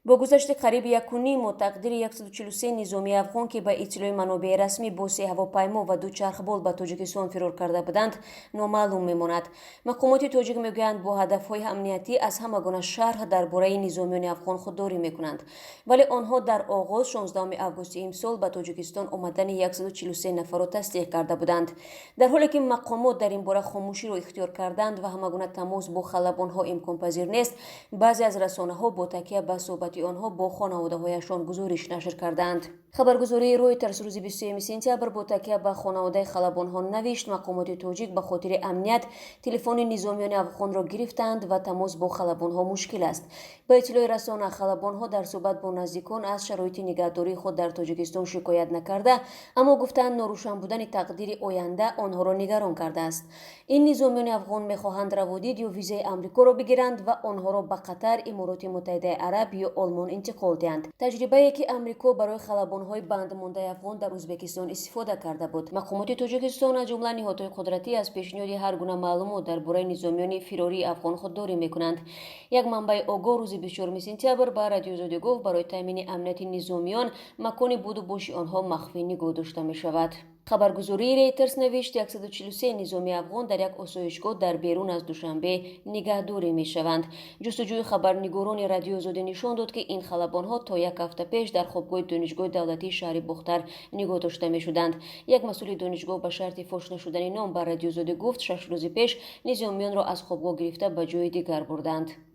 Бо гузашти қариби 1,5 моҳ, тақдири 143 низомии афғон, ки ба иттилои манобеи расмӣ бо се ҳавопаймо ва ду чархбол ба Тоҷикистон фирор карда буданд, номаълум мемонад. Мақомоти тоҷик мегӯянд, бо ҳадафҳои амниятӣ аз ҳама гуна шарҳ дар бораи низомиёни афғон худдорӣ мекунанд. Вале онҳо дар оғоз 16 августи имсол ба Тоҷикистон омадани 143 нафарро тасдиқ карда буданд. Дар ҳоле ки мақомот дар ин бора хомӯширо ихтиёр карданд ва ҳама гуна тамос бо халабонҳо имконпазир нест, баъзе аз расонаҳо бо такя ба суҳбати онҳо бо хонаводаҳояшон гузориш нашр кардаанд. Хабаргузории Ройтерс рӯзи 23 сентябр бо такя ба хонаводаи халабонҳо навишт, мақомоти тоҷик ба хотири амният телефони низомиёни афғонро гирифтаанд ва тамос бо халабонҳо мушкил аст. Ба иттилои расона, халабонҳо дар суҳбат бо наздикон аз шароити нигаҳдории худ дар Тоҷикистон шикоят накарда, аммо гуфтаанд, норӯшан будани тақдири оянда онҳоро нигарон кардааст. Ин низомиёни афғон мехоҳанд раводид ё визаи Амрикоро бигиранд ва онҳоро ба Қатар, Имороти Муттаҳидаи Араб ё Олмон интиқол диҳанд, таҷрибае ки Амрико барои халабонҳои бандмондаи афғон дар Ӯзбекистон истифода карда буд. Мақомоти Тоҷикистон, аз ҷумла ниҳодҳои қудратӣ, аз пешниҳоди ҳар гуна маълумот дар бораи низомиёни фирории афғон худдорӣ мекунанд. Як манбаи огоҳ рӯзи 24 сентябр ба Радиои Озодӣ гуфт, барои таъмини амнияти низомиён макони буду боши онҳо махфӣ нигоҳ дошта мешавад. Хабаргузории Рейтерс навишт, 143 низомии афғон дар як осоишгоҳ дар берун аз Душанбе нигаҳдорӣ мешаванд. Ҷустуҷӯи хабарнигорони Радиои Озодӣ нишон дод, ки ин халабонҳо то як ҳафта пеш дар хобгоҳи Донишгоҳи давлатии шаҳри Бохтар нигоҳ дошта мешуданд. Як масъули донишгоҳ ба шарти фош нашудани ном ба Радиои Озодӣ гуфт, 6 рӯзи пеш низомиёнро аз хобгоҳ гирифта, ба ҷои дигар бурданд.